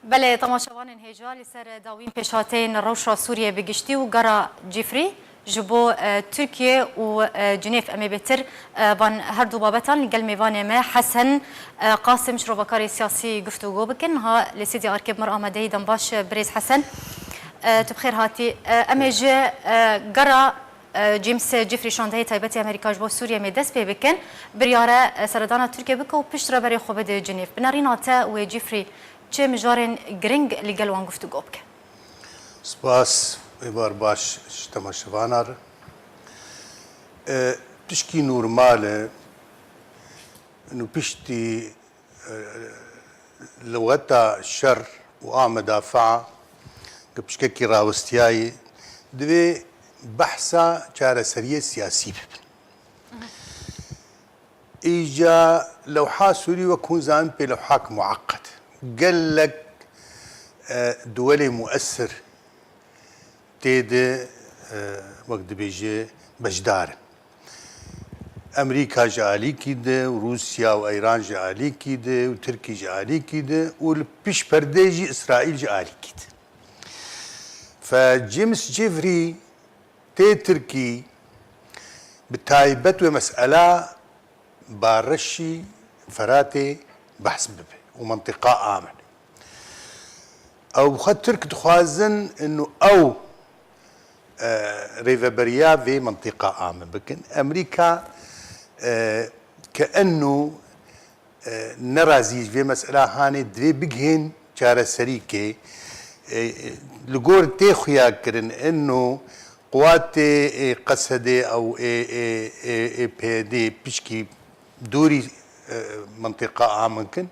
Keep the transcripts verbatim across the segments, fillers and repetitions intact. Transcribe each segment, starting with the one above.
Belê, temaşevanên hêja, li ser dawîn pêşhateyên rewşa Sûriyê bi giştî û gera Cifrî ji bo, e, Tirkiye û, e, Cinêv, em ê bêtir, e, van her du babetan li gel mêvanê me Hesen, e, Qasim, şirovakarê siyasî, guftûgo bikin. Niha li Sîdî Arkê bi mir amadeyî. Dem baş, e, birêz Hesen. E, tu bi xêr hatî. E, em ê ji, e, gera, e, James Jeffrey, şandeyê taybetê Amerîka ji bo Sûriyê, em ê dest pê bikin. Biryare, e, seredana Tirkiye bike û pişt re berê xwe bide Cinêv. Bi nerîna te wê Jeffrey çi mijarên giring li gel wan guftûgo bike? Spas, êvar baş ji temaşevana re. E, tişkî normal e, û piştî, e, leweta şer û a medafaa, ku pişkekî rawestiyayê, divê behsa çareseriyê siyasî bibin. Îca lewha Sûrî, wek hûn zanin, pê lewhak mueqet. Gelek, e, duwelê muesir tê de, e, wek dibêje, beşdar in. Amerîka ji alîkî de û Rûsya û Îran ji alîkî de û Tirkî ji alîkî de û li pişt perdê jî Îsraîl ji alîkî de. Fe James Jeffrey tê Tirkî bi taybet wê mesela Bareşî Feratê behs bibe û mentiqa amin. Ew bi xwe Tirk dixwazin inu ew, e, rêveberiya vê mentiqa amin bikin. Amerîka, e, ke inu e, nerazî ji vê mesela hanê divê bigihên çareserîkê. E, li gor tê xuya kirin, ino quwatê, e, Qesedê ew ê, ê, ê, ê P Y D pişkî dûrî, e, mentiqa amin kin.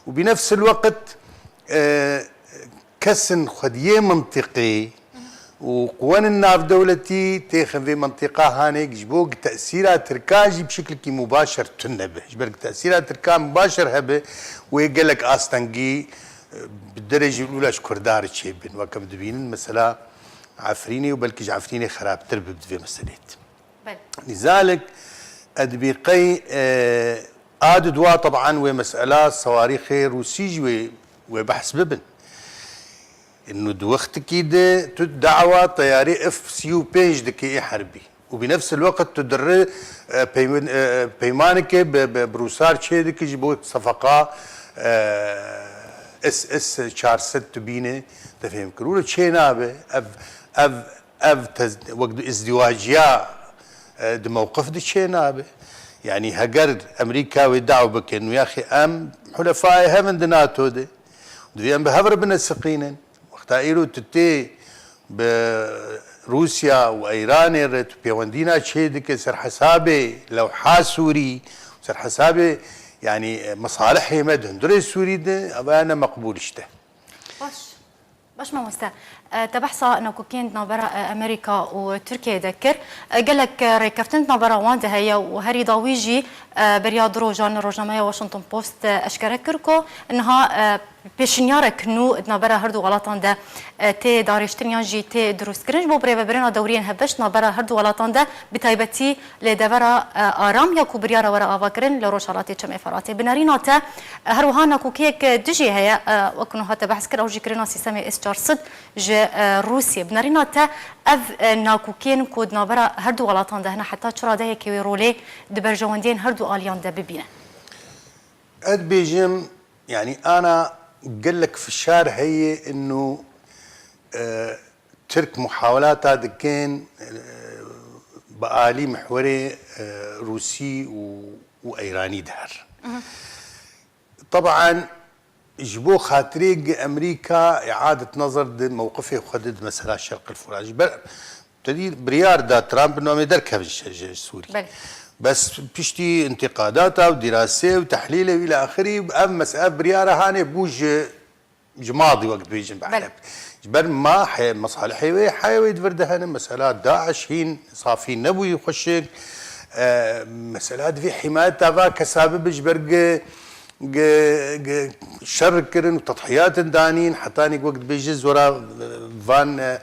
Û bi nefsil weqt, e, kesên xwediyê mintiqê û quwenên navdewletî têxin vê mintiqa hanê ji bo gi tesîra Tirkan jî bi şiklekî mubaşer tune be. Ji ber gi tesîra Tirkan mubaşer hebe, wê gelek astengî, e, bi derê jî lûla ji Kurdan re çêbin. Weke em dibînin mesela Efrînê û belkî ji Efrînê xerabtir bi, bi vê meselê de. Belê. Lîzalik, e, dibî qey, e, a di dua teban wê mesela sewarîxê Rûsî jî wê, wê behs bibin. Inu di wextikî de tu dawa teyarê F sî û pênc dikî ê herbî. Û bi nefsil weqt tu dirê, e, peyman-, e, peymanekê bi, bi, bi Rûsar çê dikî ji bo sefeqa, e, S S çar sed tu bîne, te fêm kir. Û çê nabe. Ev, ev ev tez-, wek du îzdîwaciya, e, di mewqif de çê nabe. Yanî heger Amerîka wê daw bikin û yaxê em hulefayê hev in di NATO de, divê em bi hev re binesiqînin. Wexta îro tu tê bi Rûsya û Îranê re tu pêwendîna çê dike ser hesabê lewha Sûrî, ser hesabê, yanî, e, mesalihê me di hundirê Sûrî de, ev ne meqbûl işte. Baş. Baş mamoste, e, te behsa nakokiyên di navbera, e, Amerîka û Tirkiyeyê de kir. E, gelek, e, rêkeftin di navbera wan de heye û herî dawî jî, e, beriya du rojan rojnameya Washington Post, e, eşkere kir ku niha, e, pêşinyarek nû di navbera her du welatan de, e, tê darêştin yan jî tê dirûstkirin ji bo birêvebirina dewriyên hevbeş di navbera her du welatan de, bi taybetî li devera, e, Aram ya ku biryara were avakirin li Rojhelatê Çemê Feratê. Bi nerîna te, e, her wiha nakokiyek, e, dijî heye, e, wek niha te behs kir, ew jî kirina sîstemê S çar sed ji, e, Rûsiyê. Bi nerîna te ev, e, nakokiyên ku di navbera her du welatan de hene heta çi radeyekê wê rolê di berjewendiyên her du aliyan de bibîne? Ez dibêjim, yanî ana gelek fişar heye inu, e, Tirk muhawelata dikin, e, bi alî mihwerê, e, Rûsî û, û Îranî de her. Teban ji bo xatirê gi Amerîka îadet nezir di mewqifê xwe di, di mesela Şerqil Furat. Ji ber tedî biryar da Trump namê derkevin ji, ji Sûrî. Belê. Bes piştî întîqadata û dîrasê û tehlîlê wî li axirî ev mes-, ev biryara hanê bû ji ji madî wek dibêjin bi Belê. Ereb. Ji ber ma he-, mesalihê wê heye wê di vir de hene. Mesela DAIŞ hîn safî nebûyî xweşik. E, mesela divê hîmayeta va kesa bibe ji ber gi, gi, gi şer kirin û tedhiyatin danîn. Hetanî wek dibêje zora van, e,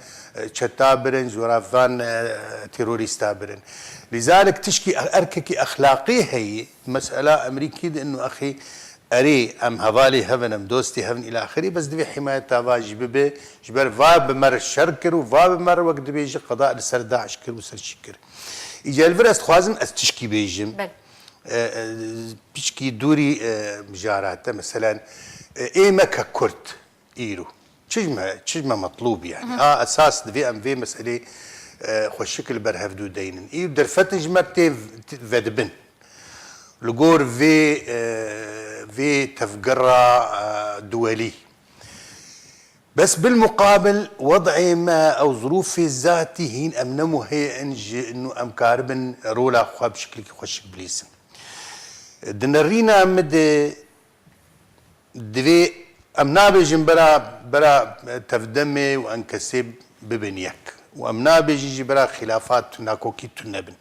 çeta birin, zora van, e, terorîsta birin. Lîzalik tişkî erkekî exlaqî heye. Mesela Amerîkî de inu axî Erê, em hevalê hev in, em dostê hev in îlaxirî, bes divê himayeta va jî bibe, ji ber va bi me re şer kir û va bi me re wek dibêje qeda li ser DAIŞ kir û ser çi kir. Îca li vir ez dixwazim ez tişkî bêjim. Belê. E, e, Piçkî dûrî, e, mijarate, meselen, e, ê me ke Kurd îro. Çi ji me, çi ji me metlûb yani? Hı hı. A esas divê em vê meselê, e, xweşik li ber hevdû deynin. Î derfetin ji me tê v-, t-, vedibin. Li gor vê, e, vê tevgera, e, duwelî. Bes bil muqabil wed'ê me ew zirûfê zatî hîn em ne muhê in ji inu em karibin rola xwe bi şiklekî xweşik bilîsin. Di nerîna min de divê em nabêjin bera, bera tevdemê û enkesê bibin yek. Û em nabêjin jî bera xilafat û nakokî tune bin.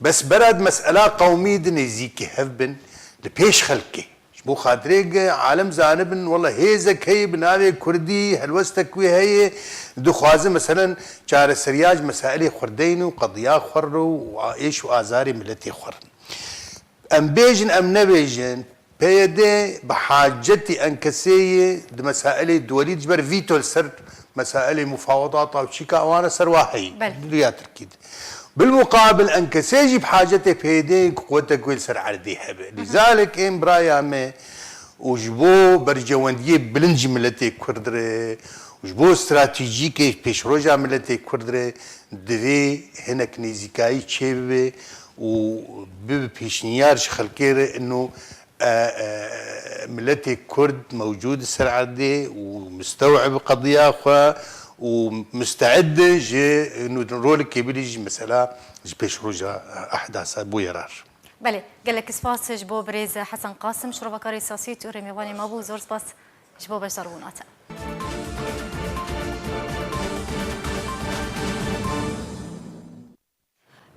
Bes bera di mesela qewmî di nêzîkî hev bin, li pêş xelkê. Ji bo xatirê ge alem zanibin, wele hêzek heye bi navê Kurdî, helwestek wê heye, dixwaze, meselen, çareseriya ji mesailê xwe re deyne û qediya xwe re û êş û azarê miletê xwe re. Em bêjin, em nebêjin, P Y D bi hacetî enkesê ye di mesailê duwelî, ji ber vîto li ser mesailê mufawedata û çîka wana ser wa heye. Belê. Di riya Tirkî de. Bilmuqabil enkesê jî bi hacetê P Y D ye ku quwetek wê li ser erdê hebe. Hı hı. Lîzalek ên biraya me û ji bo berjewendiyê bilind ji miletê Kurd re û ji bo stratejîkê pêşroja miletê Kurd re divê hinek nêzîkayî çêbibe û bibe pêşniyar ji xelkê re ino, e, e, miletê Kurd mewcûd li ser erdê û mistewib qediya xwe û musteid ji nû rolekê bidî jî mesela ji pêşroja ehdasa bûyerar. Belê, gelek spas ji bo birêz Hesen Qasim, şrovakarê siyasî û rêmevanê me bû. Zor spas ji bo beşdarbûna te.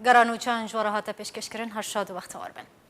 Gera nûçan ji we re hate pêşkêşkirin, her şad û bextewar bin.